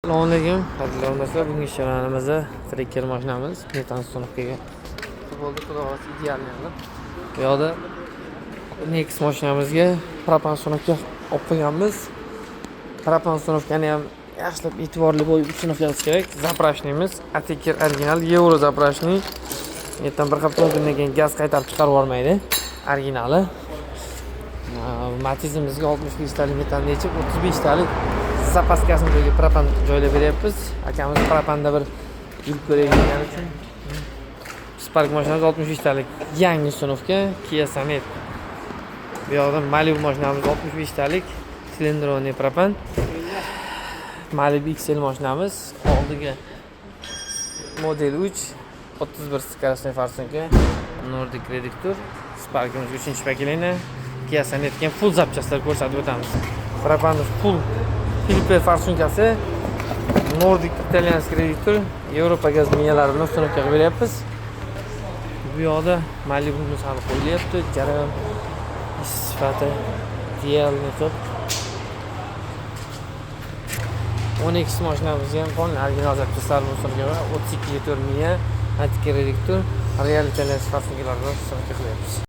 Assalomu alaykum, qadrli do'stlar. Bugungi ishxonamizda Tracker mashinamiz metan установка ga bo'ldi, xudo xohlasa, идеальный qilib. Bu yoqda Nex mashinamizga propan установка olib qo'yganmiz. Propan установка ni ham yaxshilab, e'tiborli bo'lib установка qilish kerak. Заправочный miz Ateker original, yevro заправочный. Ertan bir hafta 10 kundan keyin gaz qaytarib chiqarib yubormaydi. Originali. Matizimizga 65 talik metanni yechib, 35 talik запаска sini joyiga propan joylab beryapmiz. Akamiz propanda bir yurib ko'raylik degani uchun. Spark mashinamiz 65 talik yangi установка, Kia Sonet. Bu yoqda Malibu mashinamiz 65 talik цилиндрованный propan. Malibu XL mashinamiz oldiga model 3, 31 скоростной форсунка, Nordic reduktor, Sparkimiz 3 поколение, Kia Sonetga ham full запчасть lar ko'rsatib o'tamiz. Propanni full filtr форсунка si, Nordic итальянский reduktor, Yevropa gaz miyalari bilan установка qilib beryapmiz. Bu yoqda Malibumiz hali qo'yilyapti. Jarayon ish sifati идеальный qilib. 12 mashinamizga ham полный original запчасть lar установка, 32 4 miya, antika reduktor, real итальянский форсунка lar bilan установка qilyapmiz.